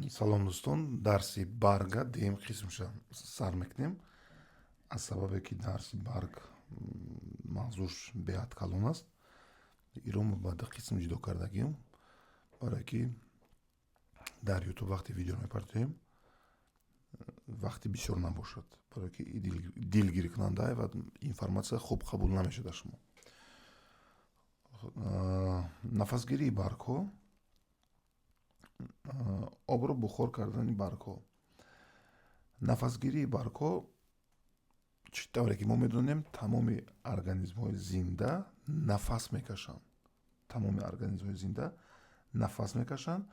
Салом, дӯстон. Дарси барга дуюм қисмша сар мекунем. Аз сабабе ки дарси барг мавзӯш беҳад калон аст, иро мо ба ду қисм ҷудо кардагим, барое ки дар Ютуб вақте видео мепартоем, вақти бисёр набошад, барое ки дилгиркунанда ва информатсия хуб қабул намешавад. Шумо нафасгирии баргҳо, обро бухор кардани баргҳо, нафасгирии баргҳо. Чӣ тавре ки мо медонем, тамоми организмҳои зинда нафас мекашанд. Тамоми организмҳои зинда нафас мекашанд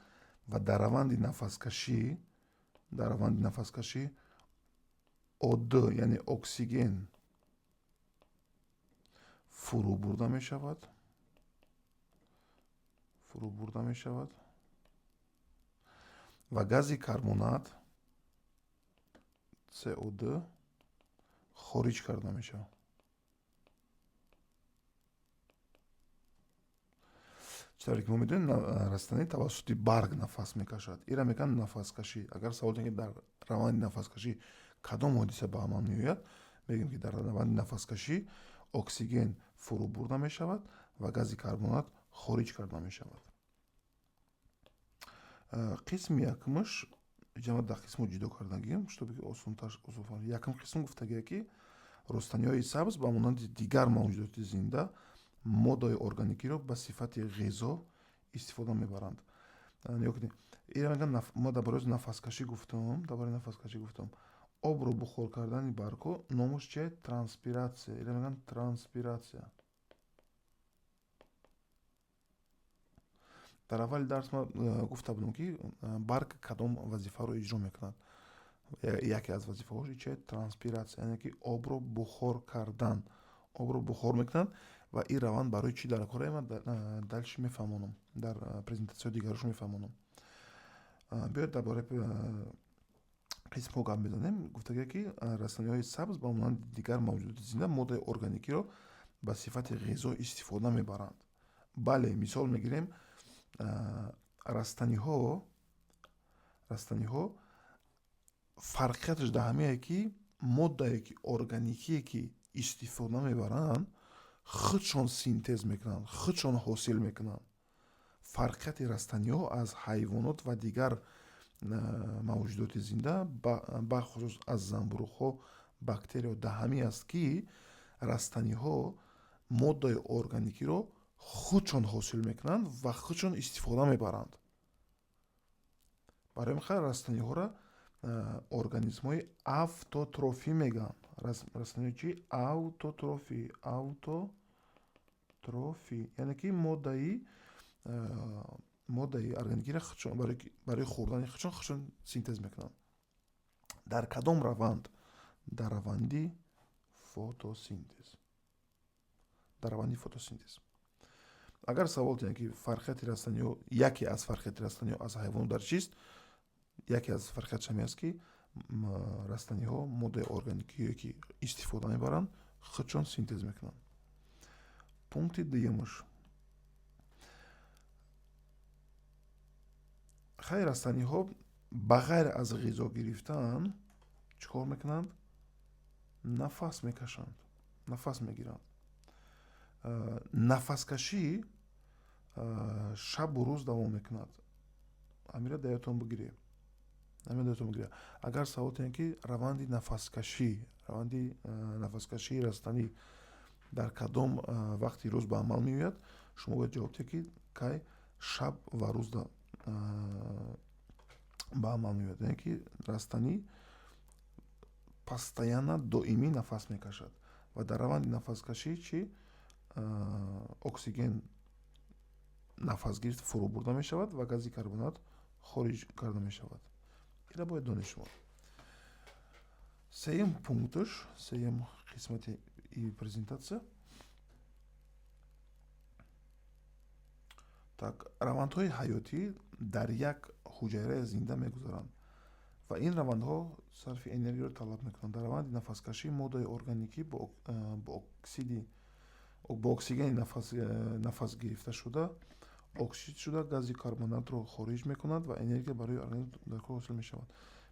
ва дар раванди нафаскашӣ О2, яъне оксиген, фурӯ бурда мешавад ва гази карбонат CO2 хориҷ карда мешавад. Чӣ тавре ки мо медонем, растанӣ тавассути барг нафас мекашад. Ира мегӯянд нафаскашӣ. Агар савол ки дар раванди нафаскашӣ кадом ҳодиса ба амал меояд, мегӯем, ки дар раванди нафаскашӣ оксиген фурӯ бурда мешавад ва гази карбонат хориҷ карда мешавад. Қисми якумаш ҷама дар қисмҳо ҷудо кардагим, чтобы ки осонтар. Якум қисм гуфтагие, ки рустаниҳои сабз ба монанди дигар мавҷудоти зинда моддаҳои органикиро ба сифати ғизо истифода мебаранд. Нигоҳ кунед, ира мегӯянд, мо дар бораи нафаскашӣ гуфтам, дар бораи нафаскашӣ гуфтам. Обро бухор кардани баргҳо номаш чие? Транспиратсия. Ира мегӯянд транспиратсия. Дар аввали дарс ман гуфта будам, ки барг кадом вазифаро иҷро мекунад. Яке аз вазифаҳош чие? Транспиратсия, яъне ки обро бухор кардан. Обро бухор мекунанд ва ин раванд барои чӣ дар кора, ман дальше мефаҳмонам, дар презентатсияҳои дигарош мефаҳмонам. Биёед, дар бораи қисмҳо гап мезанем. Гуфтагие, ки растаниҳои сабз ба монанди дигар мавҷудоти зинда моддаи органикиро ба сифати ғизо истифода мебаранд. Бале, мисол мегирем, растаниҳо фарқияташ дар ҳамее, ки моддае ки органикие ки истифода мебаранд, худшон синтез мекунанд, худшон ҳосил мекунанд. Фарқияти растаниҳо аз ҳайвонот ва дигар мавҷудоти зинда, бахусус аз занбуруғҳо, бактерияҳо, дар ҳамин аст, ки растаниҳо моддаи органикиро худшон ҳосил мекунанд ва худшон истифода мебаранд. Барои ҳамин растаниҳоро организмҳои автотрофӣ мегӯянд. Растаниҳои чи? Автотрофӣ. Автотрофӣ, яъне ки моддаи органикиро худшон барои хӯрдани худшон синтез мекунанд. Дар кадом раванд? Дар раванди фотосинтез. Дар раванди фотосинтез. Агар савол диҳем, ки фарқияти растаниҳо, яке аз фарқияти растаниҳо аз ҳайвонот дар чист, яке аз фарқиятш ҳамин аст, ки растаниҳо моддаи органикие ки истифода мебаранд, худшон синтез мекунанд. Пункти дуюмаш. Хайр, растаниҳо ба ғайр аз ғизо гирифтан чӣ кор мекунанд? Нафас мекашанд, нафас мегиранд. Нафаскашӣ шабу рӯз давом мекунад. Ҳамира дар ёдтон бигиред, ҳамира дар ёдтон бигиред. Агар савол диҳем, ки раванди нафаскашии растанӣ дар кадом вақти рӯз ба амал меояд, шумо бояд ҷавоб диҳед, ки кай шаб ва рӯз ба амал меояд. Яъне ки растанӣ постоянно, доимӣ нафас мекашад ва дар раванди нафаскашӣ чӣ? Оксиген нафас гирифт фурӯ бурда мешавад ва гази карбонат хориҷ карда мешавад. Ира бояд донед шумо. Сеюм пункташ, сеюм қисмати и презентатсия. Так, равандҳои ҳаётӣ дар як ҳуҷайраи зинда мегузаранд ва ин равандҳо сарфи энергияро талаб мекунанд. Дар раванди нафаскашӣ моддаи органикӣ бо оксигени нафас гирифташуда Оксид шуда, гази карбонатро хориҷ мекунад ва энергия барои организм дар кор ҳосил мешавад.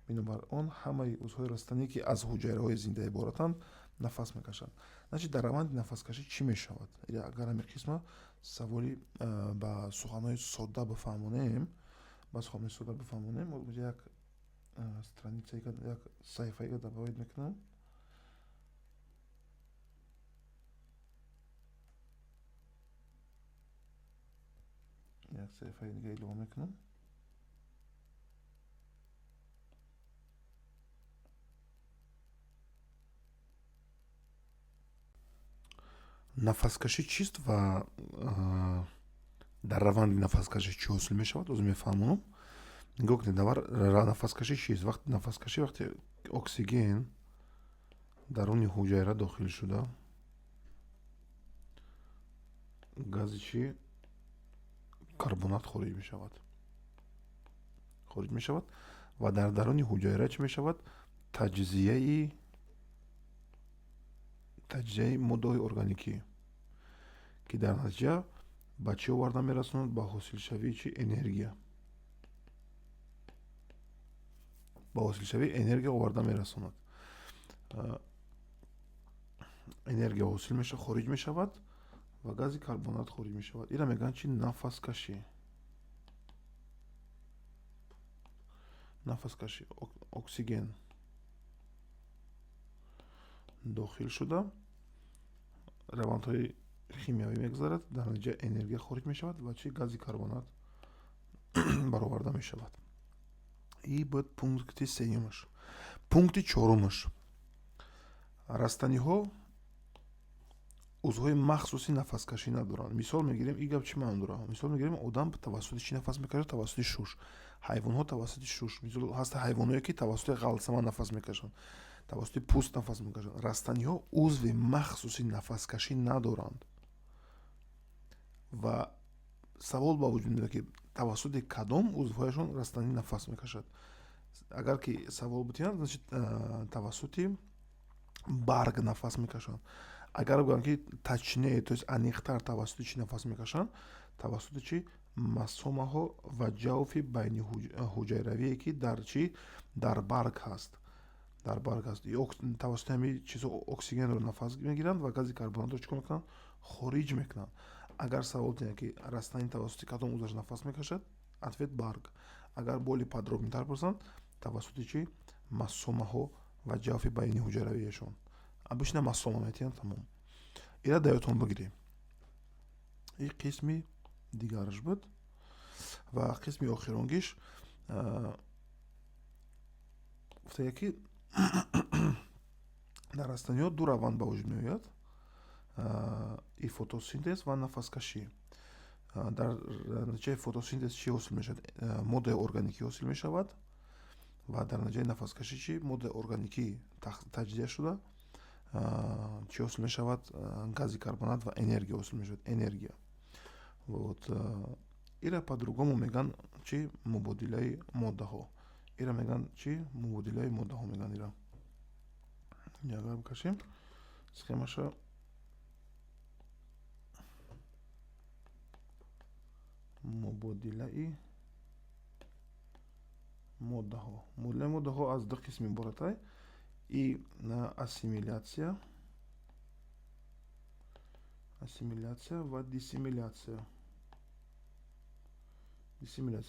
Бинобар он ҳамаи узвҳои растанӣ, ки аз ҳуҷайраҳои зинда иборатанд, нафас мекашанд. Значит, дар раванди нафаскашӣ чӣ мешавад? Агар ҳамин қисма саволи ба суханҳои содда бифаҳмонем, як страница, як саҳифаига добавить мекунам. Як саҳифаи дига илова мекунам. Нафаскашӣ чист ва дар раванди нафаскашӣ чӣ ҳосил мешавад, озу мефаҳмонам. Нигоҳ кунед, нафаскашӣ чист? Вақти нафаскашӣ, вақте оксиген даруни ҳуҷайра дохил шуда, гази чӣ? Карбонат хориҷ мешавад, ва дар даруни ҳуҷайра чӣ мешавад? Таҷзияи моддаҳои органикӣ, ки дар натиҷа ба чӣ оварда мерасонад? Ба ҳосилшавии чӣ? Энергия. Ба ҳосилшавии энергия оварда мерасонад. Энергия ҳосил мешавад, хориҷ мешавад ва гази карбонат хориҷ мешавад. Ира мегӯянд чи? Нафаскашӣ. Нафаскашӣ, оксиген дохил шуда, равандҳои химиявӣ мегузарад, дар натиҷа энергия хориҷ мешавад ва чи? Гази карбонат бароварда мешавад. И буд пункти сеюмаш. Пункти чорумаш: растаниҳо узвҳои махсуси нафаскашӣ надоранд. Мисол мегирем, ин гап чӣ маъно дорад? Мисол мегирем, одам тавассути чӣ нафас мекашад? Тавассути шуш. Ҳайвонҳо тавассути шуш. Мисол, ҳаста ҳайвонҳое, ки тавассути ғалсама нафас мекашанд, тавассути пӯст нафас мекашанд. Растаниҳо узви махсуси нафаскашӣ надоранд ва савол ба вуҷуд меояд, ки тавассути кадом узвҳояшон растанӣ нафас мекашад? Агар ки савол бутиҳанд, значит, тавассути барг нафас мекашанд. Агар бигӯям, ки точнее, то есть аниқтар, тавассути чӣ нафас мекашанд? Тавассути чӣ? Масомаҳо ва ҷавфи байниҳуҷайравие, ки дар чӣ? Дар барг ҳаст. Тавассути ҳамин чизҳо оксигенро нафас мегиранд ва гази карбонатро чӣ кор мекунанд? Хориҷ мекунанд. Агар савол диҳанд, ки растанӣ тавассути кадом узваш нафас мекашад, ответ: барг. Агар более подробнейтар пурсанд, тавассути чӣ? Масомаҳо ва ҷавфи байниҳуҷайравиашон. Обычно масома метиҳанд, тамом. Ира дар ёдтон бигирем. И қисми дигараш буд. Ва қисми охиронгиш гуфтая, ки дар растаниҳо ду раванд ба вуҷуд меояд: и фотосинтез ва нафаскашӣ. Дар натиҷаи фотосинтез чӣ ҳосил мешавад? Моддаи органикӣ ҳосил мешавад. Ва дар натиҷаи нафаскашӣ чӣ? Моддаи органикӣ таҷзия шуда, чӣ ҳосил мешавад? Гази карбонат ва энергия ҳосил мешавад, энергия. Вот ира по-другому мегӯянд чӣ? Мубодилаи моддаҳо. Ира мегӯянд чӣ? Мубодилаи моддаҳо мегӯянд. Ира агар бикашем схемаша, мубодилаи моддаҳо. Мубодилаи моддаҳо аз ду қисм иборатай: и ассимилятсия ва диссимилятсия.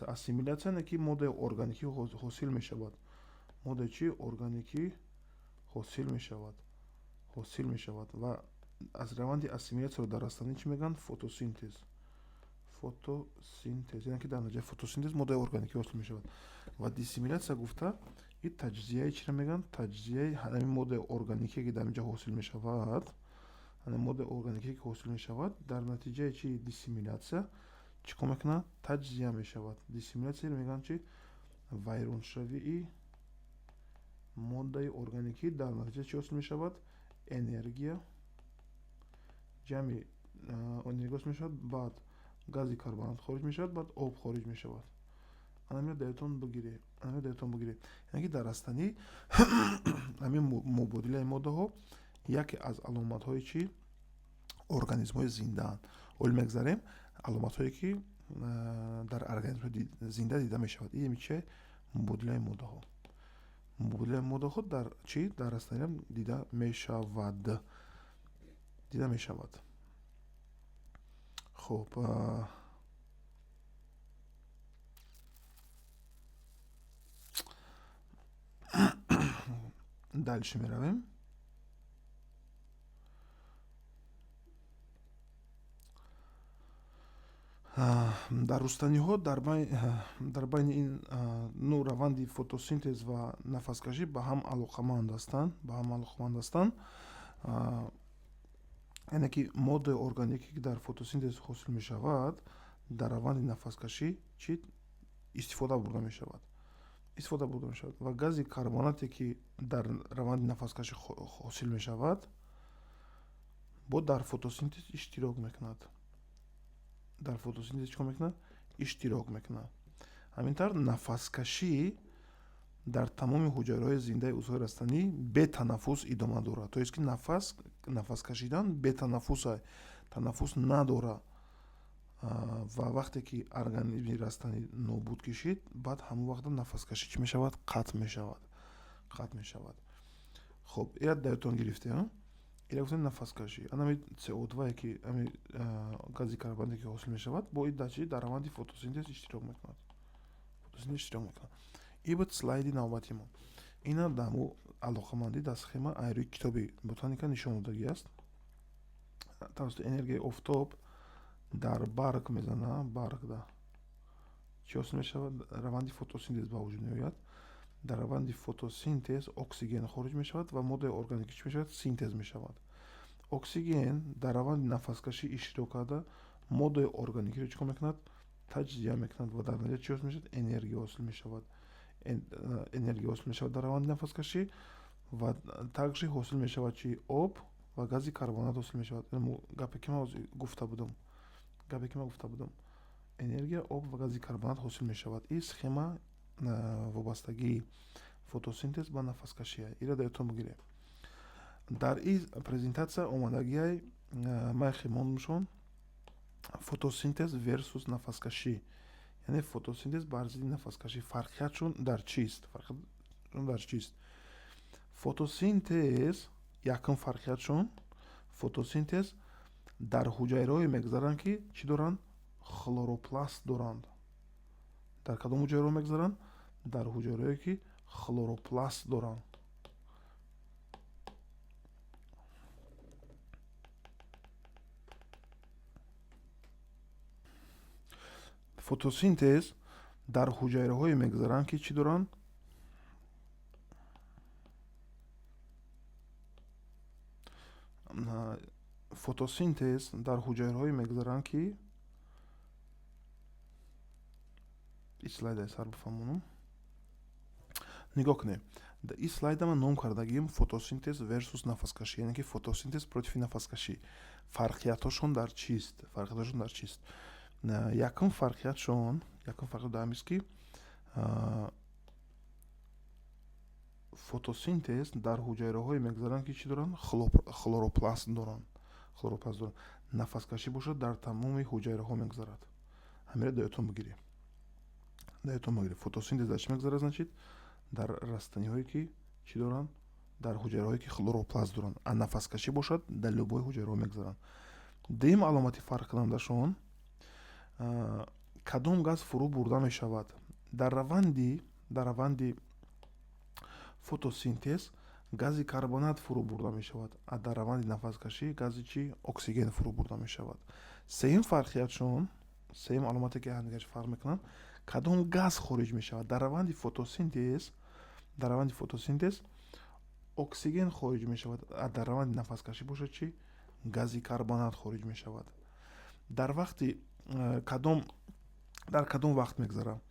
Ассимилятсия не ки моддаи органикӣ ҳосил мешавад. Моддаи чӣ? Органикӣ ҳосил мешавад. Ва аз раванди ассимилятсияро дар растанӣ чӣ мегӯянд? Фотосинтез. Фотосинтез, яъне ки дар натиҷаи фотосинтез моддаи органикӣ ҳосил мешавад. Ва диссимилятсия гуфта, и таҷзияи чиро мегӯянд? Таҷзияи ҳамин моддаи органикие, ки дар инҷа ҳосил мешавад. Ҳамин моддаи органикие, ки ҳосил мешавад, дар натиҷаи чи? Диссимилятсия чӣ кор мекунад? Таҷзия мешавад. Диссимилятсия мегӯянд чи? Вайроншавии моддаи органикӣ. Дар натиҷа чӣ ҳосил мешавад? Энергия, ҷамъи энергия ҳосил мешавад, баъд гази карбонат хориҷ мешавад, баъд об хориҷ мешавад. Анамиро даётон бигиред. Яъне ки дар растанӣ ҳамин мубодилаи моддаҳо яке аз аломатҳои чӣ? Организмҳои зиндаанд. Ҳоло мегзарем аломатҳое, ки Дар организмҳои зинда дида мешавад. Ин чи? Мубодилаи моддаҳо. Мубодилаи моддаҳо дар чӣ? Дар растаниам дида мешавад, дида мешавад. Хуб, дальше меравем. Дар рустаниҳо дар байни ин ну раванди фотосинтез ва нафаскашӣ ба ҳам алоқаманд ҳастанд, ба ҳам алоқаманд ҳастанд. Яъне ки моддаи органикӣ, ки дар фотосинтез ҳосил мешавад, дар раванди нафаскашӣ чӣ истифода бурда мешавад, истифода бурда мешавад ва гази карбонате, ки дар раванди нафаскашӣ ҳосил мешавад, бо дар фотосинтез иштирок мекунад. Дар фотосинтез чӣ кор мекунад? Иштирок мекунад. Ҳамин тавр, нафаскашӣ дар тамоми ҳуҷайраҳои зиндаи узвҳои растанӣ бетанаффус идома дорад. То есть ки нафас кашидан бетанаффуса, танаффус надорад. Ва вақте ки организми растанӣ нобуд кишид, баъд ҳамон вақта нафаскашӣ чӣ мешавад? Қатъ мешавад, қатъ мешавад. Хуб, ира даётон гирифте, ира гуфтем нафаскашӣ. Анами CO2, ки ами гази карбоне, ки ҳосил мешавад, бо ин дар чи? Дар раванди фотосинтез иштирок мекунад, фотосинтез иштирок мекунад. И буд слайди навбати мо. Ина даму алоқамандӣ дар схема айрӯи китоби ботаника нишон додагӣ аст. Тавассути энергияи офтоб дар барг мезана. Баргда чӣ ҳосил мешавад? Раванди фотосинтез ба вуҷуд меояд. Дар раванди фотосинтез оксиген хориҷ мешавад ва моддаи органикӣ чӣ мешавад? Синтез мешавад. Оксиген дар раванди нафаскашӣ иштирок карда, моддаи органикиро чӣ кор мекунад? Таҷзия мекунад ва дар натиҷа чӣ ҳосил мешавад? Энергия ҳосил мешавад. Энергия ҳосил мешавад дар раванди нафаскашӣ ва также ҳосил мешавад чи? Об ва гази карбонат ҳосил мешавад. Гапе ки ман ҳозир гуфта будам, гапе ки ман гуфта будам, энергия, об ва гази карбонат ҳосил мешавад. Ин схема вобастагии фотосинтез ба нафаскашия. Ира дар бигирем. Дар ин презентатсия омадагиай ман химоншон фотосинтез версус нафаскашӣ, яъне фотосинтез бар зидди нафаскашӣ. Фарқиятшон дар чист? Фарқиятшон дар чист? Фотосинтез, якум фарқиятшон: фотосинтез дар ҳуҷайраҳое мегузаранд, ки чӣ доранд? Хлоропласт доранд. Дар кадом ҳуҷайраҳо мегузаранд? Дар ҳуҷайраҳое, ки хлоропласт доранд. Фотосинтез дар ҳуҷайраҳое мегузаранд, ки чӣ доранд? Фотосинтез дар ҳуҷайраҳое мегузаранд, ки ин слайда сар бифаҳмонам. Нигоҳ кунед, ин слайда ман ном кардагим фотосинтез версус нафаскашӣ, яъне ки фотосинтез против нафаскашӣ. Фарқиятҳошон дар чист? Фарқиятҳошон дар чист? Якум фарқиятшон, якум фарқият дар ҳамист, ки фотосинтез дар ҳуҷайраҳое мегузаранд, ки чӣ доранд? Хлоропласт доранд, хлоропласт доранд. Нафаскашӣ бошад, дар тамоми ҳуҷайраҳо мегузарад. Ҳамира даётон бигирем, даётон бигирем. Фотосинтез дар чӣ мегузарад? Значит, дар растаниҳое, ки чӣ доранд? Дар ҳуҷайраҳое, ки хлоропласт доранд. А нафаскашӣ бошад, дар любой ҳуҷайраҳо мегузаранд. Дуюм аломати фарқкунандашон: кадом газ фурӯ бурда мешавад? Дар раванди фотосинтез гази карбонат фурӯ бурда мешавад, а дар раванди нафаскашӣ гази чӣ? Оксиген фурӯ бурда мешавад. Сеюм фарқиятшон, сеюм аломате, ки ҳамдигарш фарқ мекунанд: кадом газ хориҷ мешавад? Дар раванди фотосинтез оксиген хориҷ мешавад, а дар раванди нафаскашӣ бошад чӣ? Гази карбонат хориҷ мешавад. Дар вақти кадом, дар кадом вақт мегузарад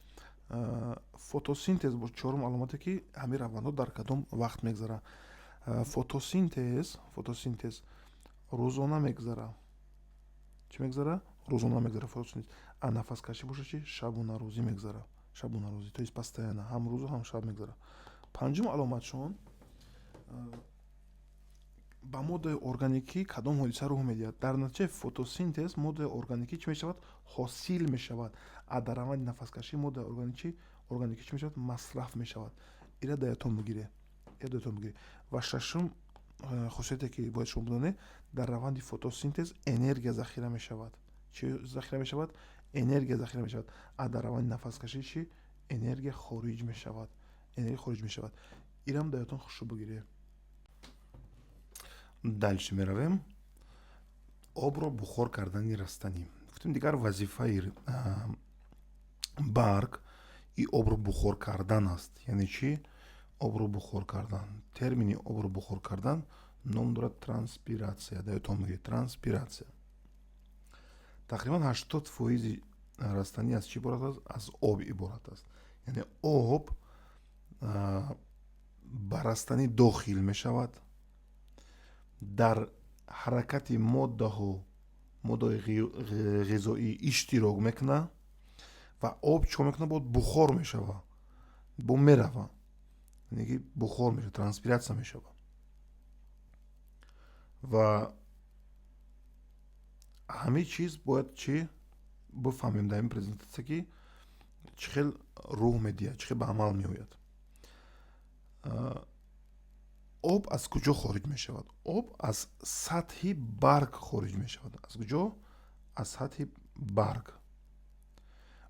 фотосинтез? Бо чорум аломате, ки ҳамин равандҳо дар кадом вақт мегузарад. Фотосинтез рӯзона мегузарад. Чӣ мегузарад? Рӯзона мегузарад фотосинтез. А нафаскашӣ бошад чи? Шабонарӯзӣ мегузарад, шабонарӯзӣ, то есть постоянно, ҳам рӯзу, ҳам шаб мегузарад. Панҷум аломатшон: Ба моддаи органикӣ кадом ҳодиса рӯҳ медиҳад? Дар натиҷаи фотосинтез моддаи органикӣ чӣ мешавад? Ҳосил мешавад. А дар раванди нафаскашӣ моддаи органикӣ чӣ мешавад? Масраф мешавад. Ира дар ёдтон бигиред, ира дар ёдтон бигиред. Ва шашум хусусияте, ки бояд шумо бидонед: дар раванди фотосинтез энергия захира мешавад. Чӣ захира мешавад? Энергия захира мешавад. А дар раванди нафаскашӣ чӣ? Энергия хориҷ мешавад, энергия хориҷ мешавад. Ирам дар ёдтон хушрӯ бигиред. Дальше меравем. Обро бухор кардани растанӣ. Гуфтем, дигар вазифаи барг и обро бухор кардан аст. Яъне чӣ? Обро бухор кардан. Термини обро бухор кардан ном дорад транспирация. Дар ёдтон бигиред: транспирация. Тақрибан 80 фоизи растанӣ аз чӣ иборат аст? Аз об иборат аст. Яъне об ба растанӣ дохил мешавад, дар ҳаракати моддаҳо, моддаҳои ғизоӣ иштирок мекунад ва об чӣ кор мекунад? Бояд бухор мешава, бо мерава, яъне ки бухор мешавад, транспирация мешавад. Ва ҳамин чиз бояд чӣ бифаҳмем дар ин презентатсия, ки чӣ хел рӯҳ медиҳад, чӣ хел ба амал меояд. Об аз куҷо хориҷ мешавад? Об аз сатҳи барг хориҷ мешавад. Аз куҷо? Аз сатҳи барг.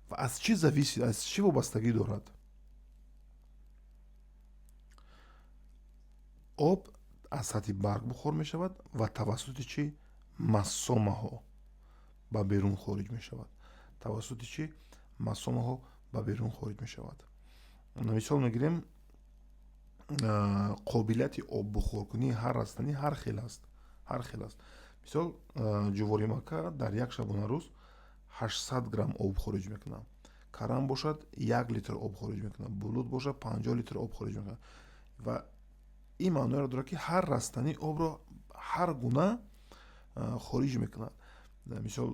Ва аз чӣ зависит, аз чӣ вобастагӣ дорад? Об аз сатҳи барг бухор мешавад ва тавассути чӣ? Масомаҳо ба берун хориҷ мешавад. Тавассути чӣ? Масомаҳо ба берун хориҷ мешавад. Мисол мегирем: қобилияти оббухоркунии ҳар растанӣ ҳар хел аст, ҳар хел аст. Мисол, ҷуворимакка дар як шабонарӯз 800 грамм об хориҷ мекунад, карам бошад, 1 литр об хориҷ мекунад, булут бошад, 50 литр об хориҷ мекунад. Ва ин маъноеро дорад, ки ҳар растанӣ обро ҳар гуна хориҷ мекунад. Мисол,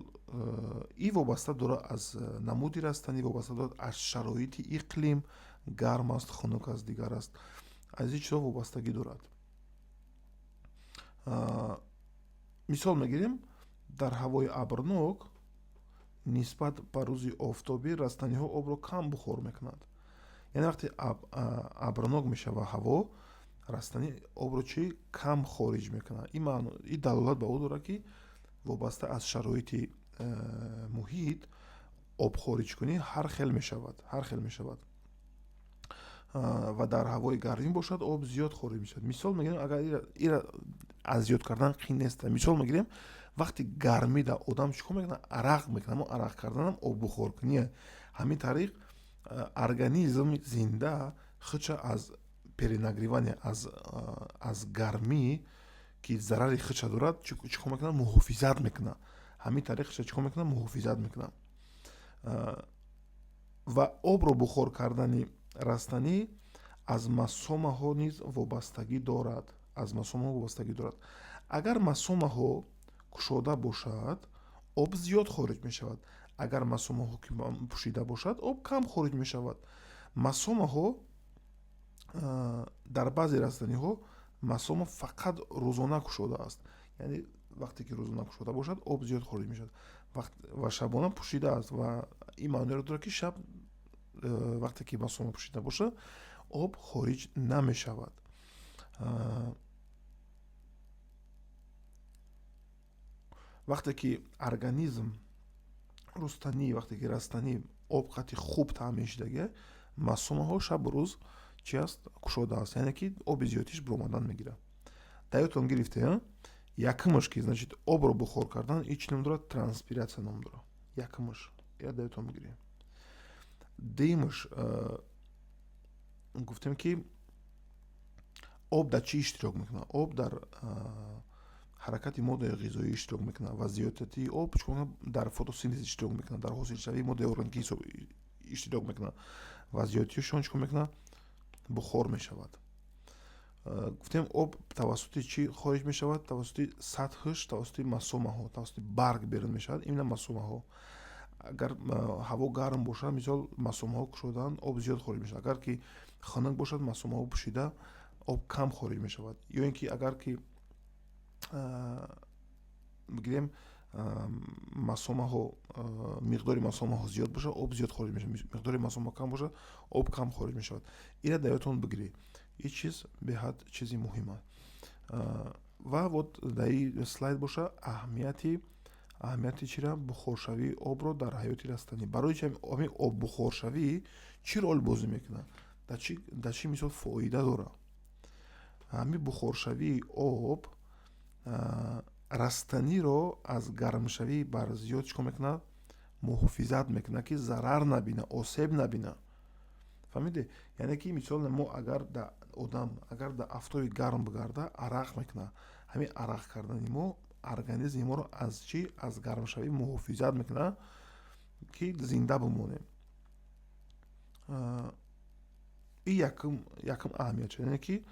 ин вобаста дорад аз намуди растанӣ, вобаста дорад аз шароити иқлим: гарм аст, хунук аст, дигар аст, аз ин чизҳо вобастагӣ дорад. Мисол мегирем: дар ҳавои абрнок нисбат ба рӯзи офтобӣ растаниҳо обро кам бухор мекунанд. Яъне вақте абрнок мешава ҳаво, растанӣ обро чӣ? Кам хориҷ мекунад. Ин далолат ба ӯ дорад, ки вобаста аз шароити муҳит обхориҷкунӣ ҳар хел мешавад, ҳар хел мешавад. Ва дар ҳавои гармӣ бошад, об зиёд хориҷ мешавад. Мисол мегирем, агар ира аз зиёд кардан қин нест, мисол мегирем: вақти гармида одам чӣ кор мекунад? Арақ мекунад. Аммо арақ карданам оббухоркуние. Ҳамин тариқ организми зинда худша аз перенагревание, аз гармӣ, ки зарари худша дорад, чӣ кор мекунад? Муҳофизат мекунад. Ҳамин тариқ худша чӣ кор мекунад? Муҳофизат мекунад. Ва обро бухор кардани растанӣ аз масомаҳо низ вобастагӣ дорад, аз масомаҳо вобастагӣ дорад. Агар масомаҳо кушода бошад, об зиёд хориҷ мешавад. Агар масомаҳо ки пӯшида бошад, об кам хориҷ мешавад. Масомаҳо, дар баъзе растаниҳо масома фақат рӯзона кушода аст, яъне вақте ки рӯзона кушода бошад, об зиёд хориҷ мешавад ва шабона пӯшида аст. Ва ин маъноеро дорад, ки шаб, вақте ки масома пӯшида бошад, об хориҷ намешавад. Вақте ки организм рустанӣ, вақте ки растанӣ об қати хуб таъмин шудагия, масомаҳо шабу рӯз чи аст? Кушода аст, яъне ки оби зиёдтиш биромадан мегирад. Дар ёдтон гирифте? Якумаш ки, значит, обро бухор кардан ин чӣ ном дорад? Транспирация ном дорад. Якумаш я дар ёдтон бигирем. Дуюмаш, гуфтем, ки об дар чӣ иштирок мекунад? Об дар ҳаракати моддаи ғизоӣ иштирок мекунад ва зиёдатии об чӣ кор? Дар фотосинтез иштирок мекунад, дар ҳосилшавии моддаи органикӣ иштирок мекунад ва зиёдатиашон чӣ кор мекунад? Бухор мешавад. Гуфтем, об тавассути чӣ хориҷ мешавад? Тавассути сатҳш, тавассути масомаҳо, тавассути барг берун мешавад, именно масомаҳо. Агар ҳаво гарм бошад, мисол, масомаҳо кушодаанд, об зиёд хориҷ мешавад. Агар ки хунук бошад, масомаҳо пӯшида, об кам хориҷ мешавад. Ё ин ки агар ки Бигирем, масомаҳо, миқдори масомаҳо зиёд бошад, об зиёд хориҷ мешавад, миқдори масома кам бошад, об кам хориҷ мешавад. Ира дар ёдтон бигиред, ин чиз беҳад чизи муҳим аст. Ва вот дар ин слайд боша аҳамияти чира, бухоршавии обро дар ҳаёти растанӣ. Барои чи ҳамин оббухоршавӣ чӣ рол бозӣ мекунад, дар чӣ мисол фоида дорад? Ҳамин бухоршавии об растаниро аз гармшавии барзиёд чӣ кор мекунад? Муҳофизат мекунад, ки зарар набина, осеб набина. Фаҳмиде? Яъне ки мисол мо агар да одам агар дар афтоби гарм бигарда, арақ мекунад. Ҳамин арақ кардани мо организми моро аз чӣ, аз гармшавӣ муҳофизат мекунад, ки зинда бимонем. Ин якум аҳамиятша, яъне ки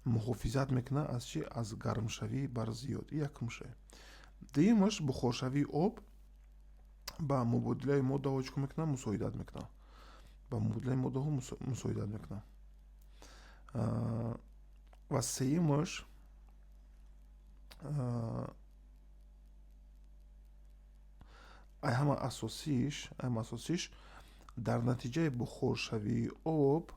муҳофизат мекунад аз чӣ, аз гармшавии барзиёд. Ин якум шай. Дуюмаш, бухоршавии об ба мубодилаи моддаҳо чӣ кор мекунад? Мусоидат мекунад, ба мубодилаи моддаҳо мусоидат мекунад. Ва сеюмаш, ай ҳама асосиш, дар натиҷаи бухоршавии об,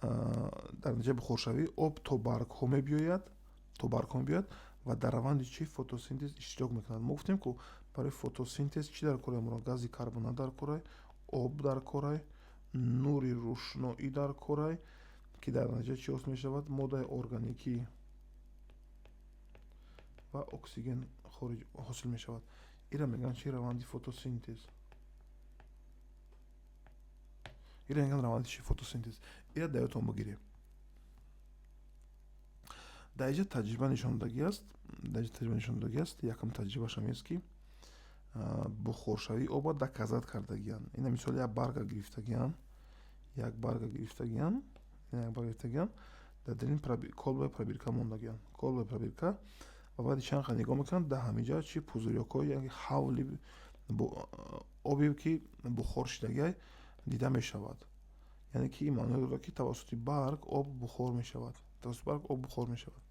дар натиҷаи бухоршавии об то баргҳо мебиёяд, то баргҳо мебиёяд ва дар раванди чӣ, фотосинтез иштирок мекунад. Мо гуфтем, ку барои фотосинтез чӣ дар корай? Моро гази карбонат дар корай, об дар корай, нури рӯшноӣ дар корай, ки дар натиҷа чӣ ҳосил мешавад? Моддаи органикӣ ва оксиген хориҷ ҳосил мешавад. Ира мегӯянд чӣ? Раванди фотосинтез. Ира мегӯянд раванди чӣ? Фотосинтез. Ира дар ёдтон бигиред. Дар инҷа таҷриба нишондодагӣ аст, дар инҷа таҷриба нишондодагӣ аст. Якум таҷрибааш ҳам аст, ки бухоршавии обро доказать кардагианд. Ина мисол як барга гирифтагианд, як барга гирифтагианд, як барга гирифтагианд, дар дарин колбаи пробирка мондагианд, колбаи пробирка. Ва баъди чанд қадр нигоҳ мекунанд, дар ҳаминҷа чӣ, пузырёкҳои, яъне ҳавли обе, ки бухор шидагиай, дида мешавад. Яъне ки ин маъное дорад, ки тавассути барг об бухор мешавад, тавассути барг об бухор мешавад.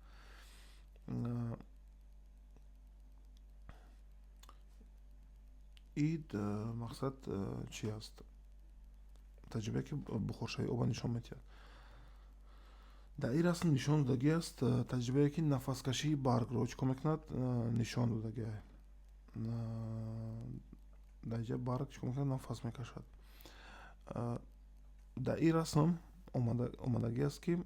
Ид мақсад чи аст? Таҷрибае, ки бухоршавии обро нишон медиҳад. Дар ин расм нишон додагӣ аст таҷрибае, ки нафаскашии баргро чӣ кор мекунад, нишон додагӣ. Дар инҷа барг чӣ кор мекунад? Нафас мекашад. Дар ин расм омадагӣ аст, ки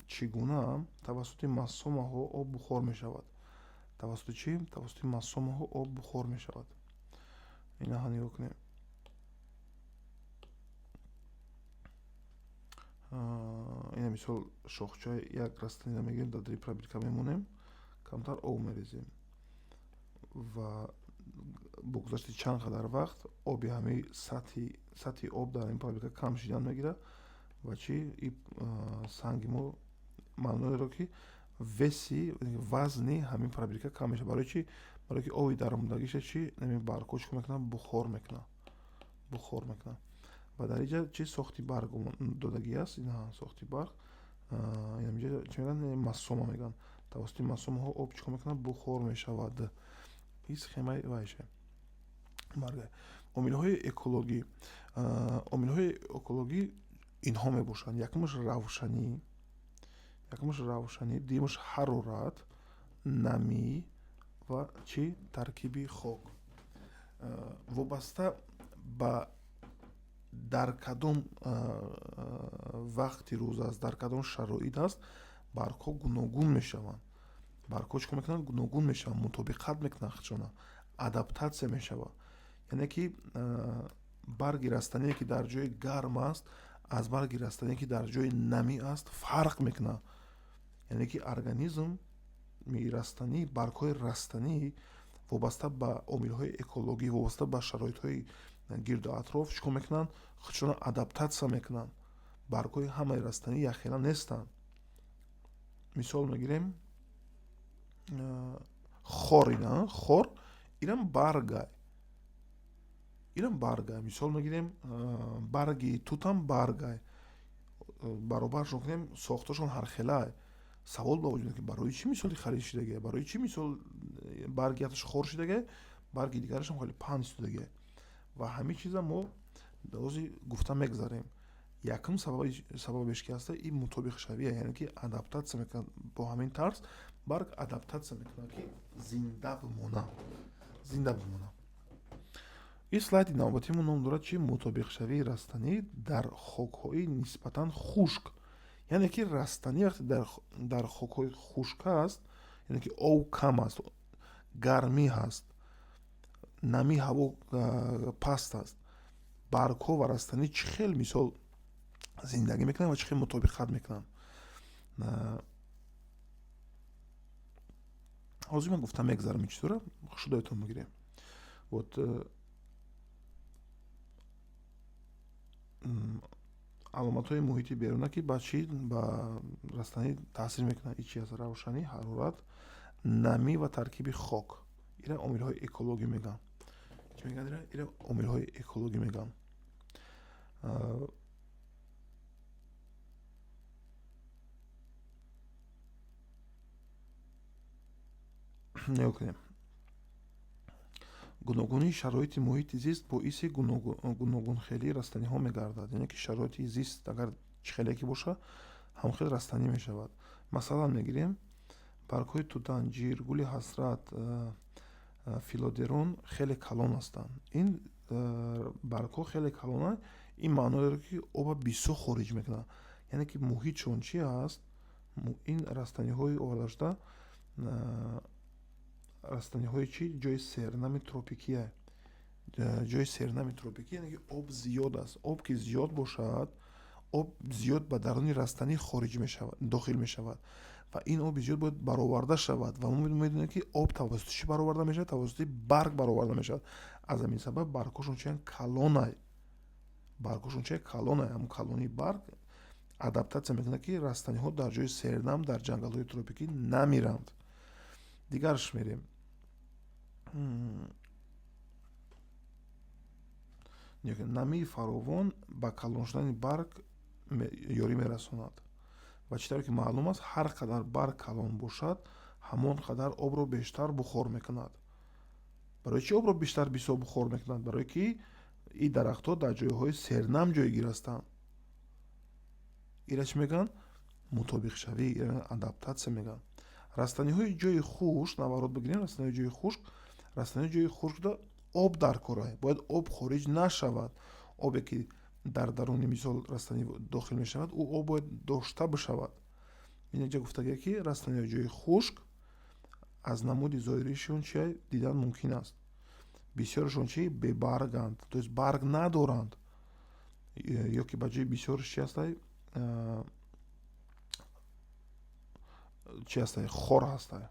чӣ гуна тавассути массомаҳо об бухор мешавад. Тавассути чӣ? Тавассути массомаҳо об бухор мешавад. Инаҳа нигоҳ кунем. Ина мисол шохчаи як растаниро мегирем, дар дари пробирка мемонем, камтар об мерезем ва бо гузашти чанд қадар вақт оби ҳамаи сатҳи об дар ин пробирка кам шидан мегирад. Ва чӣ, и санги мо маъно дорад, ки веси, вазни ҳамин пробирка кам мешавад. Барои чӣ? Барои ки оби даромадагиша чӣ, ҳамин баргҳо чӣ кор мекунанд? Бухор мекунанд, бухор мекунанд. Ва дар инҷа чӣ, сохти барг додагӣ аст. Ина сохти барг. Инҷа чӣ мегӯянд? Массома мегӯянд. Тавассути массомаҳо об чӣ кор мекунад? Бухор мешавад. Ин схемаи вайше барга. Омилҳои экологӣ. Омилҳои экологӣ инҳо мебошанд: якумаш равшанӣ, якумаш равшанӣ, дуюмаш ҳарорат, намӣ ва чӣ, таркиби хок. Вобаста ба дар кадом вақти рӯз аст, дар кадом шароит аст, баргҳо гуногун мешаванд. Баргҳо чӣ кор мекунанд? Гуногун мешаванд, мутобиқат мекунанд худшона, адаптатсия мешавад. Яъне ки барги растание, ки дар ҷои гарм аст, аз барги растание, ки дар ҷои намӣ аст, фарқ мекунад. Яъне ки организми растанӣ, баргҳои растанӣ вобаста ба омилҳои экологӣ, вобаста ба шароитҳои гирду атроф чӣ кор мекунанд? Худшона адаптатсия мекунанд. Баргҳои ҳамаи растанӣ якхела нестанд. Мисол мегирем, хор, ина хор, инам баргай, инам баргай. Мисол мегирем, барги тутам баргай. Баробаршон кунем, сохташон ҳархелай. Савол ба вуҷуд, ки барои чӣ мисоли харид шидагия, барои чӣ мисол барги якташ хор шидагия, барги дигарашам хеле паҳн истодагия. Ва ҳамин чиза мо ҳозир гуфта мегзарем. Якум сабабеш ки ҳаста, ин мутобиқшавия, яъне ки адаптатсия мекунад. Бо ҳамин тарз барг адаптатсия мекунад, ки зинда бимона, зинда бимона. Ин слайди навбатимон ном дорад чи? Мутобиқшавии растанӣ дар хокҳои нисбатан хушк. Яъне ки растанӣ вақте дар хокҳои хушк аст, яъне ки об кам аст, гармӣ ҳаст, нами ҳаво паст аст, баргҳо ва растанӣ чӣ хел мисол зиндагӣ мекунанд ва чӣ хел мутобиқат мекунанд. Ҳозир ман гуфта мегзарам ин чизҳоро, хушудоятон мегирем. Вот аломатҳои муҳити беруна, ки ба чӣ ба растанӣ таъсир мекунанд, ин чи аст? Равшанӣ, ҳарорат, намӣ ва таркиби хок. Ира омилҳои экологӣ мегӯянд. Чӣ мегӯянд ира? Ира омилҳои экологӣ мегӯянд. Нигоҳ кунем. Гуногунии шароити муҳити зист боиси гуногунхелии растаниҳо мегардад. Яъне ки шароити зист агар чӣ хеле ки боша, ҳамхел растанӣ мешавад. Масалан мегирем, баргҳои тутанҷир, гули ҳасрат, филодерон хеле калон ҳастанд. Ин баргҳо хеле калонанд, ин маъно дорад, ки оба бисёр хориҷ мекунанд. Яъне ки муҳитшон чи аст? Ин растаниҳои овардашуда растаниҳои чи? Ҷои сернами тропикия. Ҷои сернами тропикӣ, яъне ки об зиёд аст. Об ки зиёд бошад, об зиёд ба даруни растанӣ хориҷ мешавад, дохил мешавад ва ин оби зиёд бояд бароварда шавад. Ва мо медонем, ки об тавассути чӣ бароварда мешавад? Тавассути барг бароварда мешавад. Аз ҳамин сабаб баргҳошон чиян? Калонай. Баргҳошон чия? Калонай. Ҳамн калонии барг адаптатсия мекунад, ки растаниҳо дар ҷои сернам, дар ҷангалҳои тропикӣ намиранд. Дигарш мерем. Намии фаровон ба калон шудани барг ёрӣ мерасонад. Ва чӣ тавре ки маълум аст, ҳар қадар барг калон бошад, ҳамон қадар обро бештар бухор мекунад. Барои чӣ обро бештар бисёр бухор мекунад? Барое ки ин дарахтҳо дар ҷойҳои сернам ҷойгир ҳастанд. Ира чӣ мегӯянд? Мутобиқшавӣ, адаптатсия мегӯянд. Растаниҳои ҷои хушк, наоборот бигирем, растаниҳои ҷои хушк, растаниҳои ҷои хушкда об дар кор, бояд об хориҷ нашавад. Обе ки дар даруни мисол растанӣ дохил мешавад, ӯ об бояд дошта бишавад. Ин инҷа гуфтагия, ки растаниҳои ҷои хушк аз намуди зоҳиришон чи дидан мумкин аст? Бисёрашон чи? Бебарганд, то есть барг надоранд, ё ки ба ҷои бисёрш чи ҳастай? Чи ҳастай? Хор ҳастай.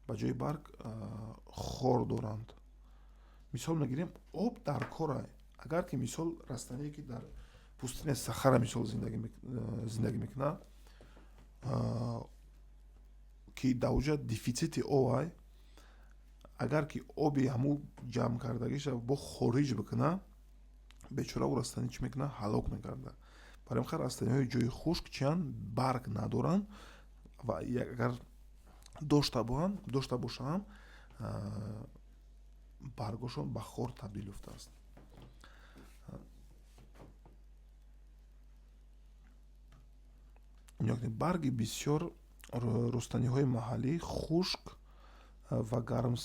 Ба ҷои барг хор доранд. Мисол мегирем, об дар корай. Агар ки мисол растание ки дар пустыня Сахара мисол зиндагӣ мекунад, ки дар оҷа дефитсити обай, агар ки оби ҳамун ҷамъ кардагиша бо хориҷ бикунад, бечора ӯ растанӣ чӣ мекунад? Ҳалок мегардад. Барои ҳамин растаниҳои ҷои хушк чиянд? Барг надоранд ва агар дошта бошанд, баргҳошон ба хор табдил ёфтааст. Барги бисёр рустаниҳои маҳаллӣ хушк ва гарм.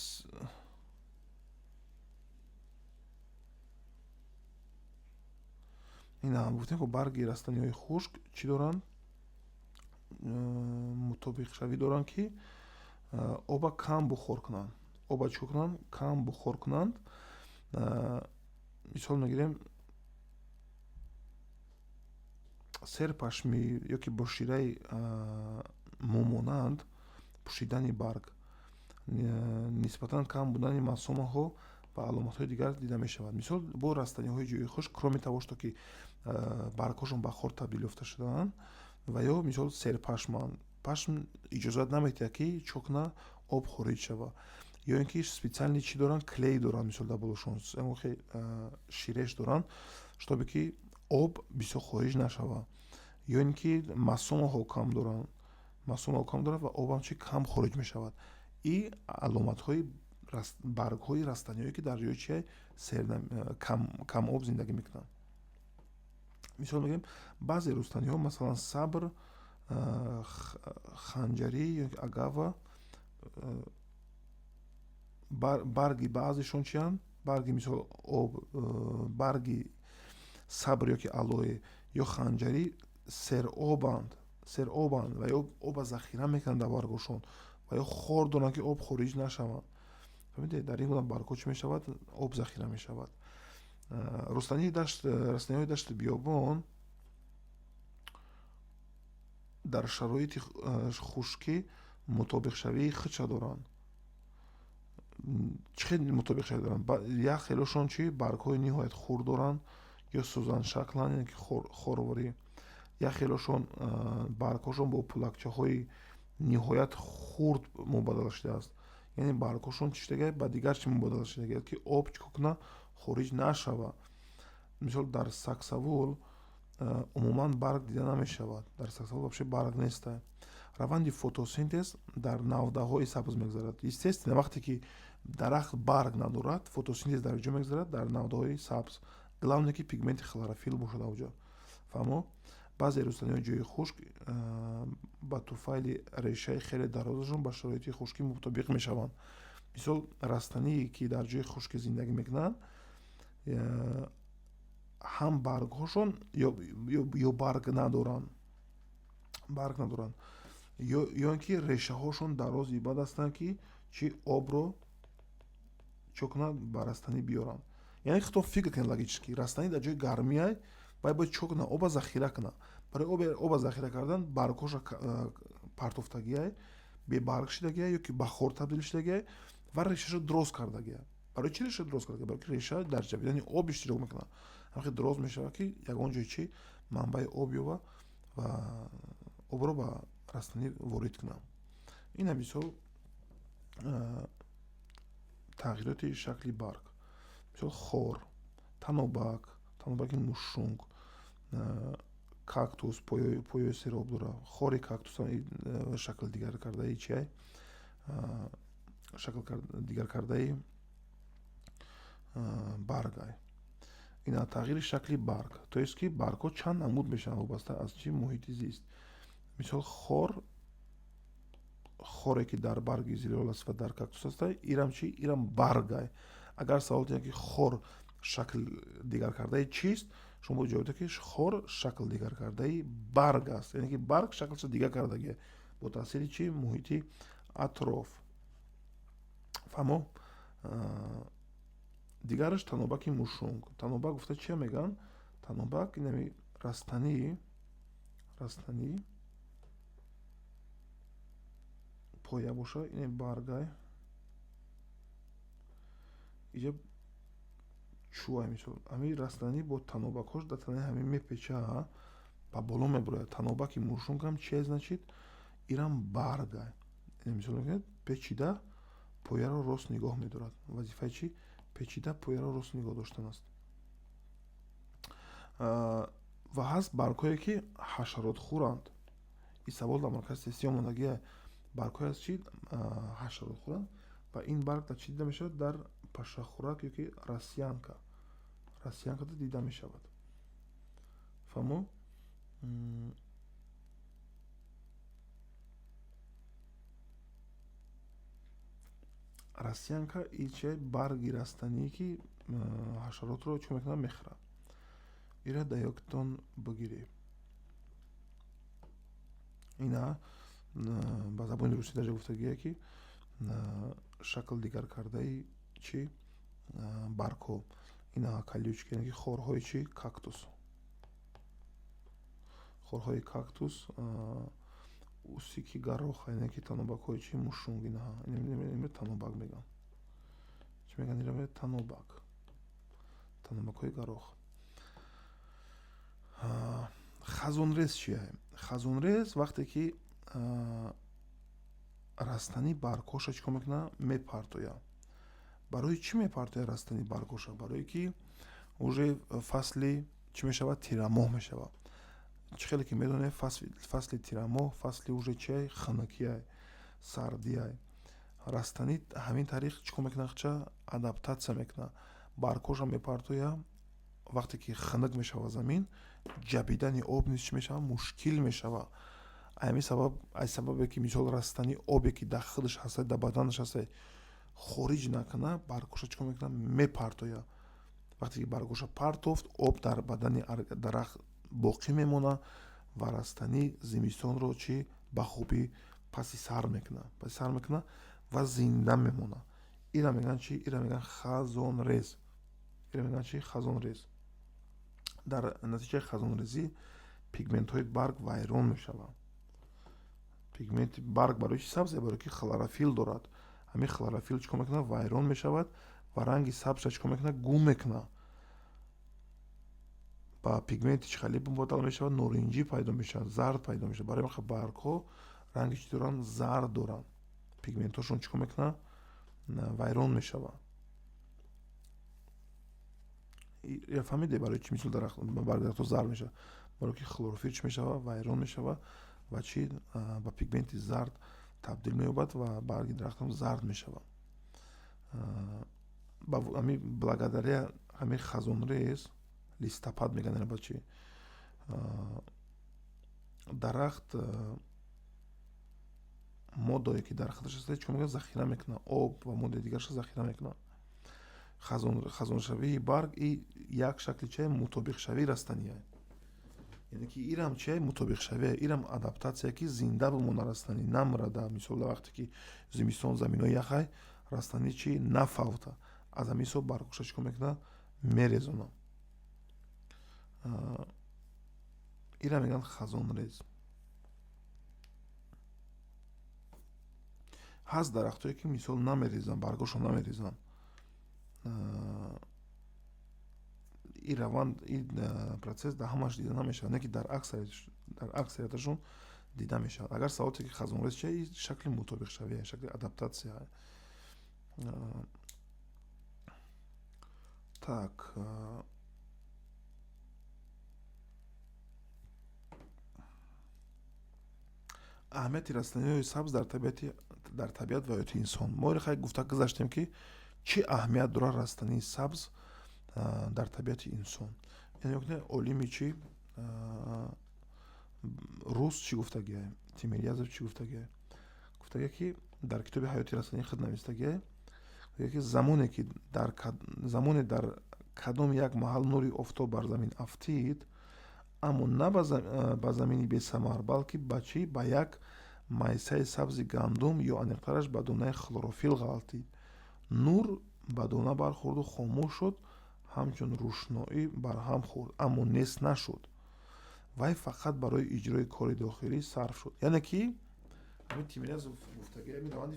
Ина гуфтем, ки барги растаниҳои хушк чӣ доранд? Мутобиқшавӣ доранд, ки оба кам бухор кунанд. Оба чӣ кунанд? Кам бухор кунанд. Мисол мегирем, серпашмӣ ё ки бо шираи мумонанд пӯшидани барг, нисбатан кам будани масомаҳо ва аломатҳои дигар дида мешавад. Мисол, бо растаниҳои ҷои хушк, кроме того что ки баргҳошон ба хор табдил ёфта шудаанд, ва ё мисол серпашманд, пашм иҷозат намедиҳад, ки чӣ куна? Об хориҷ шавад. Ё ин ки специальный чӣ доранд? Клей доранд, мисол дар болошон ширеш доранд, чтобы ки об бисёр хориҷ нашавад. Ё ин ки масомаҳо кам доранд. Масомао кам дорад ва обам чи кам хориҷ мешавад. И аломатҳои баргҳои растаниҳое, ки дар ҷои чи камоб зиндагӣ мекунанд. Мисол мегирем, баъзе рустаниҳо, масалан сабр, ханҷарӣ ё агава, барги баъзешон чиянд? Барги, мисол, об, барги сабр ёки алое ё ханҷарӣ серобанд ва ё оба захира мекунанд дар баргошон ва ё хор доранд, ки об хориҷ нашаванд. Фаҳмидед, дар ин гуна баргҳо чӣ мешавад? Об захира мешавад. Растаниҳои дашти биёбон дар шароити хушкӣ мутобиқшавии худша доранд. Чӣ хел мутобиқшавӣ доранд? Як хелошон чи баргҳои ниҳоят хурд доранд ё сӯзаншакланд, яъне ки хорворӣ. Як хелошон баргҳошон бо пулакчаҳои ниҳоят хурд мубодала шудааст, яъне баргҳошон чӣ шудагиаст, ба дигар чӣ мубодала шудагиаст, ки об чӣ кор кунад, хориҷ нашавад. Мисол, дар саксавул умуман барг дида намешавад, дар саксавул вообще барг неста. Раванди фотосинтез дар навдаҳои сабз мегузарад. Естественно, вақте ки дарахт барг надорад, фотосинтез дар ҷо мегузарад? Дар навдаҳои сабз. Главное, ки пигменти хлорофилл бошад авҷо. Фаҳмо? Баъзе рустаниҳои ҷои хушк ба туфайли решаи хеле дарозашон ба шароити хушкӣ мутобиқ мешаванд. Мисол, растание, ки дар ҷои хушкӣ зиндагӣ мекунанд, ҳам баргҳошон ё барг надоранд, ё ин ки решаҳошон дарози бад ҳастанд, ки чи обро чо кунанд, ба растанӣ биёранд. Яъне худтон фикр кунед логически: растанӣ дар ҷои гармиай, вай бояд чо кунад? Оба захира кунад. Барои оба захира кардан баргҳоша партофтагиай, бебарг шидагиай ё ки ба хор табдил шидагиай ва решаашо дроз кардагиай. Барои чӣ реша дроз кардагиай? Барои ки реша дар ҷавидани об иштирок мекунад. Ҳамхел дроз мешавад, ки ягон ҷои чи манбаи об ёба ва обро ба растанӣ ворид кунад. Ина мисол, тағйироти шакли барг. Мисол, хор, танобак, танобаки мушунг, кактус поёи сероб дорад. Хори кактус шакл дигар кардаи чиай, шакл дигар кардаи баргай. Ина тағйири шакли барг, то есть ки баргҳо чанд намуд мешаванд вобаста аз чи муҳити зист. Мисол, хор, хоре, ки дар барги зилол аст ва дар кактус аст, ирам чи? Ирам баргай. Агар савол диҳанд, ки хор шакл дигар кардаи чист, шумо бояд ҷавоб диҳед, ки хор шакл дигар кардаи барг аст, яъне ки барг шаклша дигар кардагия бо таъсири чи муҳити атроф. Фаҳмо? Дигараш танобаки мушунг. Танобак гуфта чия мегӯянд? Танобак инами растанӣ поя боша, ин баргай, иҷа чӯай. Мисол, ҳамин растанӣ бо танобакҳош дар танаи ҳамин мепеча, ба боло мебурояд. Танобаки мушунгам чия, значит, ирам баргай. Мисол мекунед, печида пояро рост нигоҳ медорад. Вазифаи чи печида пояро рост нигоҳ доштан аст. Ва ҳаст баргҳое, ки ҳашаротхӯранд. Ин савол дар маркази тестӣ омодагия. Баргҳое аст, чи ҳашаротхӯранд, ва ин барг дар чӣ дида мешавад? Дар пашахӯрак ёки росянка, росянкада дида мешавад. Фаҳмо? Росянка и чи барги растание, ки ҳашаротро чӣ мекунад? Мехӯрад. Ира дар ёдтон бигиред. Ина ба забони русӣ дарҷа гуфтагие, ки шакл дигар кардаи чи баргҳо. Ина колючки, яъне ки хорҳои чи кактус, хорҳои кактус, усики гороха, яъне ки танобакҳои чи мушунг. Инаҳа танобак мегӯянд. Чӣ мегӯянд ира? Танобак, танобакҳои горох. Хазонрез чия? Хазонрез вақте ки растанӣ баргҳоша чӣ кор мекунад? Мепартояд. Барои чӣ мепартояд растанӣ баргҳоша? Барое ки уже фасли чӣ мешавад? Тирамоҳ мешавад. Чӣ хеле ки медонем, фасли тирамоҳ фасли уже чиай? Хунукиай, сардиай. Растанӣ ҳамин тариқ чӣ кор мекунад? Ча адаптатсия мекунад, баргҳоша мепартояд. Вақте ки хунук мешавад замин, ҷабидани об низ чӣ мешавад? Мушкил мешавад. Ҳамин сабаб, аз сабабе ки мисол растанӣ обе ки дар худаш ҳаста, дар баданаш ҳаста, хориҷ накунад, баргҳоша чӣ кор мекунад? Мепартояд. Вақте ки баргҳоша партофт, об дар бадани дарахт боқӣ мемонад ва растанӣ зимистонро чӣ ба хубӣ паси сар мекунад, паси сар мекунад ва зинда мемонад. Ира мегӯянд чӣ? Ира мегӯянд хазонрез. Ира мегӯянд чӣ? Хазонрез. Дар натиҷаи хазонрезӣ пигментҳои барг вайрон мешаванд. Пигменти барг барои чӣ сабзе? Барои ки хлорофил дорад. Ҳамин хлорофил чӣ кор мекунад? Вайрон мешавад ва ранги сабзша чӣ кор мекунад? Гум мекунад. Ба пигменти чӣ хеле мубаддал мешавад? Норинҷӣ пайдо мешавад, зард пайдо мешавад. Барои ҳамин баргҳо ранги чӣ доранд? Зард доранд. Пигментҳошон чӣ кор мекунад? Вайрон мешавад. Я фаҳмиде барои чӣ мисол дарахт барги дарахтҳо зард мешавад? Барои ки хлорофил чӣ мешавад? Вайрон мешавад ва чӣ ба пигменти зард табдил меёбад ва барги дарахтам зард мешавад. Ҳамин благодаря ҳамин хазонрез, листопад мегӯянд ба чӣ, дарахт моддае ки дар худаш аст, чӣ кор мекунад? Захира мекунад. Об ва моддаи дигарашро захира мекунад. Хазоншавии барг и як шакли чие? Мутобиқшавии растание. Яъне ки ирам чие? Мутобиқшавие, ирам адаптатсия, ки зинда бимона растанӣ, намрада. Мисол, вақте ки зимистон заминҳои яхай, растанӣ чӣ нафавта. Аз ҳамин ҳисоб баргҳоша чӣ кор мекунад? Мерезонад. Ира мегӯянд хазонрез. Ҳаст дарахтое ки мисол намерезанд, баргҳошон намерезанд. Ин раванд, ин процесс дар ҳамаш дида намешавад, не ки дар аксарияташон дида мешавад. Агар саволте ки хазонрез чия, ин шакли мутобиқшавия, шакли адаптатсия. Так, аҳамияти растаниҳои сабз дар табиат ва ҳаёти инсон. Мо хай гуфта гузаштем, ки чӣ аҳамият дорад растании сабз дар табиати инсон. Яъне олими чӣ рус чӣ гуфтагиай? Тимирязов чӣ гуфтагиай? Гуфтагиай, ки дар китоби ҳаёти растании худ навистагиай, ки замоне ки дар замоне дар кадом як маҳал нури офтоб бар замин афтид, аммо на ба замини бесамар, балки ба чӣ? Ба як майсаи сабзи гандум ё аниқтараш ба донаи хлорофил ғалтид. Нур ба дона бархӯрду хомӯш шуд, ҳамчун рӯшноӣ барҳам хӯрд, аммо нест нашуд. Вай фақат барои иҷрои кори дохилӣ сарф шуд. Яъне ки ҳамин Тимирязов гуфтагӣ, ҳамин раванди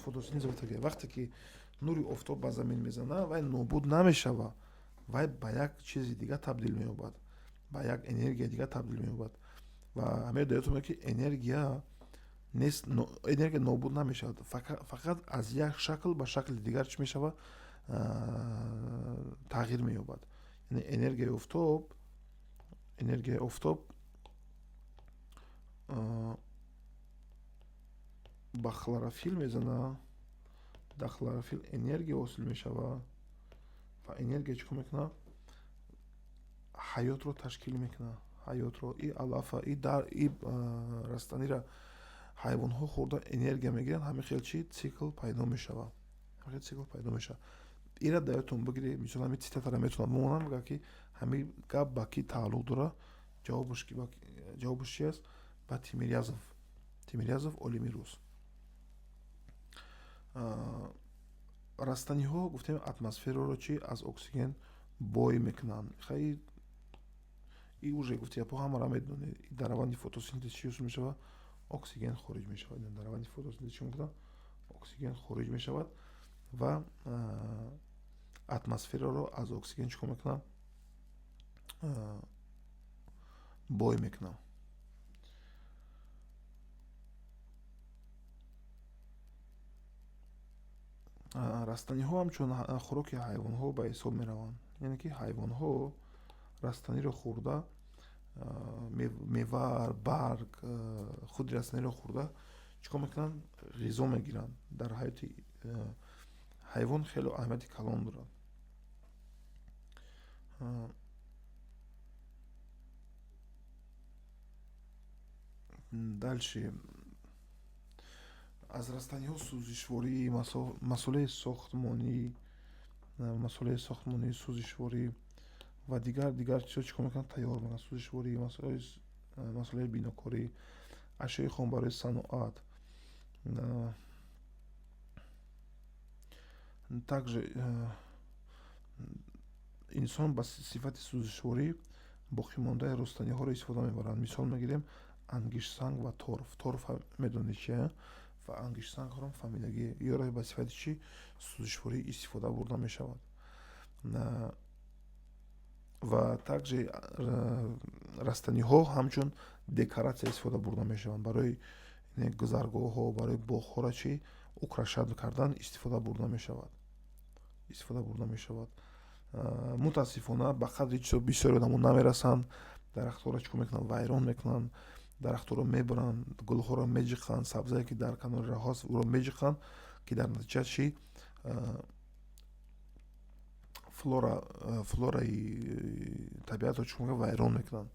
фотосинтез гуфтагӣ, вақте ки нури офтоб ба замин мезанад, вай нобуд намешавад, вай ба як чизи дигар табдил меёбад, ба як энергияи дигар табдил меёбад. Ва ҳамин даётон мегӯяд, ки энергия нест, энергия нобуд намешавад, фақат аз як шакл ба шакли дигар чӣ мешавад? Тағйир меёбад. Яъне энергияи офтоб ба хлорофил мезанад, дар хлорофил энергия ҳосил мешавад ва энергия чӣ кор мекунад? Ҳаётро ташкил мекунад. Ҳаётро, и алафа, и дар, и растаниро ҳайвонҳо хӯрда энергия мегиранд. Ҳамин хел чӣ цикл пайдо мешавад, ҳамин хел цикл пайдо мешавад. Ира дар ёдтон бигиред. Мисол, ҳамин цитатаро метавонам бимонам, бигӯям, ки ҳамин гап ба кӣ тааллуқ дорад. Ҷавобаш чи аст? Ба Тимирязов. Тимирязов олими рус. Растаниҳо, гуфтем, атмосфераро чӣ аз оксиген бой мекунанд. Хай, и уже гуфти япо ҳамаро медонед. Дар раванди фотосинтез чӣ ҳосил мешавад? Оксиген хориҷ мешавад. Дар раванди фотосинтез чӣ мекунад? Оксиген хориҷ мешавад ва атмосфераро аз оксиген чӣ кор мекунад? Бой мекунад. Растаниҳо ҳамчун хӯроки ҳайвонҳо ба ҳисоб мераванд, яъне ки ҳайвонҳо растаниро хӯрда. Мева, барг, худи растаниро хӯрда чӣ кор мекунанд? Ғизо мегиранд. Дар ҳаёти ҳайвон хеле аҳамияти калон дорад. Дальше, аз растаниҳо сӯзишворӣ, масолеҳи сохтмонӣ, сӯзишворӣ ва дигар чизҳо чӣ кор мекунанд? Тайёр мекунанд. Сӯзишворӣ, масолеҳи бинокорӣ, ашёи хом барои саноат. Также инсон ба сифати сӯзишворӣ боқимондаи рустаниҳоро истифода мебаранд. Мисол мегирем: ангиштсанг ва торф. Торф медонед чи ва ангиштсангҳоро фаҳмидагӣ. Ёро ба сифати чӣ? Сӯзишворӣ истифода бурда мешавад. Ва также растаниҳо ҳамчун декоратсия истифода бурда мешаванд. Барои гузаргоҳҳо, барои боғҳоро чӣ украшать кардан истифода бурда мешавад. Мутаассифона, ба қадри чизо бисёри одамо намерасанд. Дарахтҳоро чӣ кор мекунанд? Вайрон мекунанд, дарахтҳоро мебаранд, гулҳоро меҷиқанд, сабзае, ки дар канори роҳ аст, ӯро меҷиқанд, ки дар натиҷа чӣ? Флораи табиатро чӣ кор, вайрон мекунанд.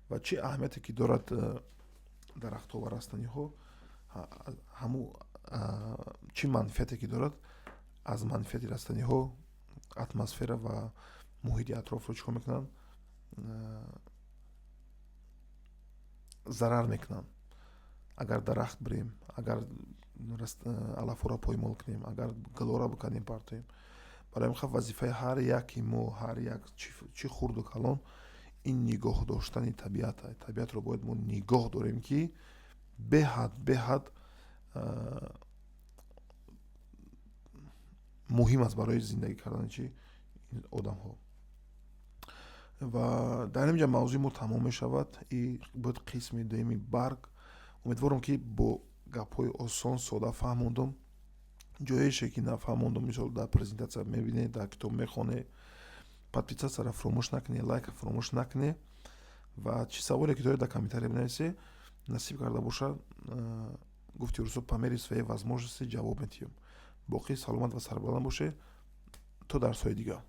Ва чӣ аҳамияте ки дорад дарахтҳо ва растаниҳо, ҳамун чӣ манфиате ки дорад, аз манфиати растаниҳо атмосфера ва муҳити атрофро чӣ кор мекунанд? Зарар мекунанд. Агар дарахт бирем, агар алафҳоро поймол кунем, агар гулҳоро биканем, партоем. Барои ҳамин вазифаи ҳар яки мо, ҳар як, чӣ хурду калон, ин нигоҳ доштани табиат. Табиатро бояд мо нигоҳ дорем, ки беҳад муҳим аст барои зиндагӣ кардани чи одамҳо. Ва дар ин ҷа мавзӯи мо тамом мешавад. И буд қисми дуюми барг. Умедворам, ки бо гапҳои осон, сода фаҳмондум. Ҷоеше ки нафаҳмондум, мисол, дар презентатсия мебинед, дар китоб мехонед. Подписаться ро фуромӯш накунед, лайк а фуромӯш накунед ва чӣ саволе ки доред, дар комментария бинависед. Насиб карда бошад, гуфти русо, по мере своей возможности ҷавоб медиҳем. Боқӣ саломат ва сарбаланд бошед то дарсҳои дигар.